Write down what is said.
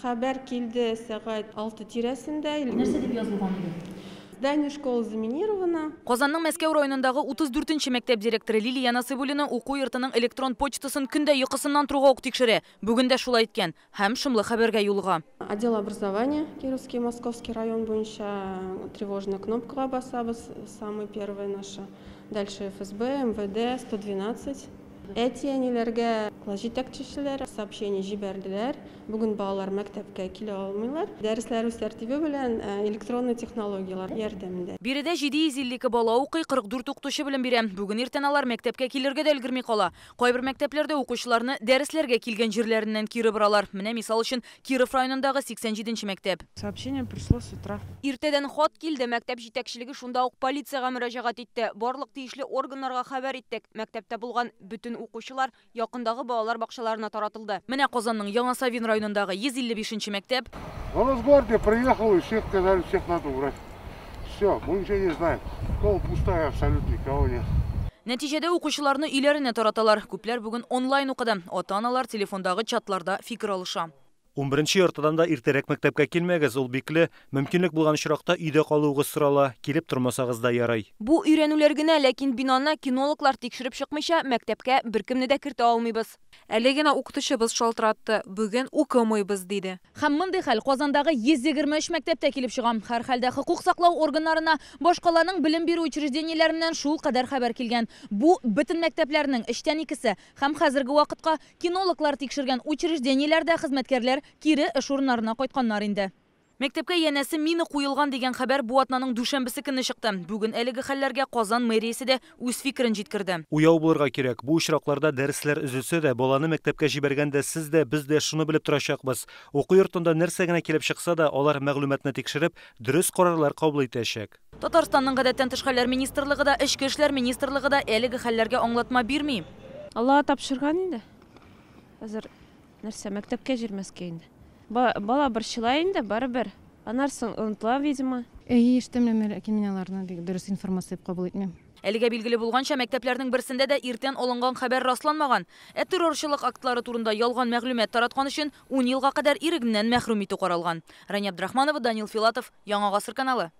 Хәбәр килде сәгать 6 тирәсендә. Нәрсә дип язылган иде? Здание школы заминировано. Казанның Мәскәү районындагы 34 нче мәктәп директоры Лилия Насыйбуллина уку йортының электрон почтасын көн дә йокысыннан торуга ук тикшерә. Бүген дә шулай иткән. Һәм шомлы хәбәргә юлыга. Отдел образования Кировский, Московский район буенча тревожная кнопкага басабыз, самый первый наша. Дальше ФСБ, МВД, 112. Әти-әниләргә класс җитәкчеләре сообщение җибәрделәр. Бүген балалар мәктәпкә килә алмыйлар. Дәресләр үз тәртибе белән электронный технологияләр ярдәмендә. Биредә 752 бала укый, 44 укытучы белем бирә. Бүген иртән алар мәктәпкә килергә дә өлгерми кала. Кайбер мәктәпләрдә укучыларны дәресләргә килгән җирләреннән кире боралар. Менә мисал өчен Киров районындагы 87 нче мәктәп. Сообщение пришло с утра. Иртәдән хат килде, мәктәп җитәкчелеге шунда ук полициягә мөрәҗәгать итте. Барлык тиешле органнарга хәбәр иттек. Мәктәптә булган бөтен укучылар якындагы балалар бакчаларына таратылды. Менә Казанның Яңа Савин районындагы 155 нче мәктәп. Росгвардия приехала и всех сказали, всех надо убрать. Все, мы ничего не знаем. Школа пустая абсолютно, никого нет. Нәтиҗәдә укучыларны өйләренә тараталар. Күпләр бүген онлайн укыды. Ата-аналар телефондагы чатларда фикер алыша. Унберенче яртыдан да иртәрәк мәктәпкә килмәгез, ул бикле. Мөмкинлек булган очракта өйдә калуыгыз сорала, килеп тормасагыз да ярый. Бу өйрәнүләр генә, ләкин бинаны кинологлар тикшереп чыкмыйча, мәктәпкә беркемне дә кертә алмыйбыз. Әле генә укытучыбыз шалтыратты, бүген укымыйбыз, диде. Һәм мондый хәл Казандагы 123 мәктәптә килеп чыга. Һәрхәлдә хокук саклау органнарына башкаланың белем бирү учреждениеләреннән шулкадәр хәбәр килгән. Бу, бөтен мәктәпләрнең өчтән икесе. Һәм хәзерге вакытка кинологлар тикшергән учреждениеләрдә хезмәткәрләр кире эш урыннарына кайтканнар инде. Мәктәпкә янәсе мина куелган дигән хәбәр бу атнаның дүшәмбесе көнне чыкты. Бүген әлеге хәлләргә Казан мэриясе дә үз фикерен җиткерде. Уяу булырга кирәк. Бу очракларда дәресләр өзелсә дә, баланы мәктәпкә җибәргәндә сез дә, без дә шуны белеп торачакбыз. Уку йортында нәрсә генә килеп чыкса да, алар мәгълүматны тикшереп, дөрес карарлар кабул итәчәк. Татарстанның Гадәттән тыш хәлләр министрлыгы да, Эчке эшләр министрлыгы да әлеге хәлләргә аңлатма бирми. Аллага тапшырган инде. Хәзер нәрсә, мәктәпкә җирмәскә инде. Бала борчыла инде, барыбер. Аннан соң онытыла, видимо. Әйе, ишетәм, ләкин мин аларны бик дөрес информация дип кабул итмим. Әлегә билгеле булганча, мәктәпләрнең берсендә дә иртән алынган хәбәр расланмаган. Ә террорчылык актлары турында ялган мәгълүмат тараткан өчен ун елга кадәр ирегеннән мәхрүм итү каралган. Рания Абдрахманова, Данил Филатов, Яңа Гасыр каналы.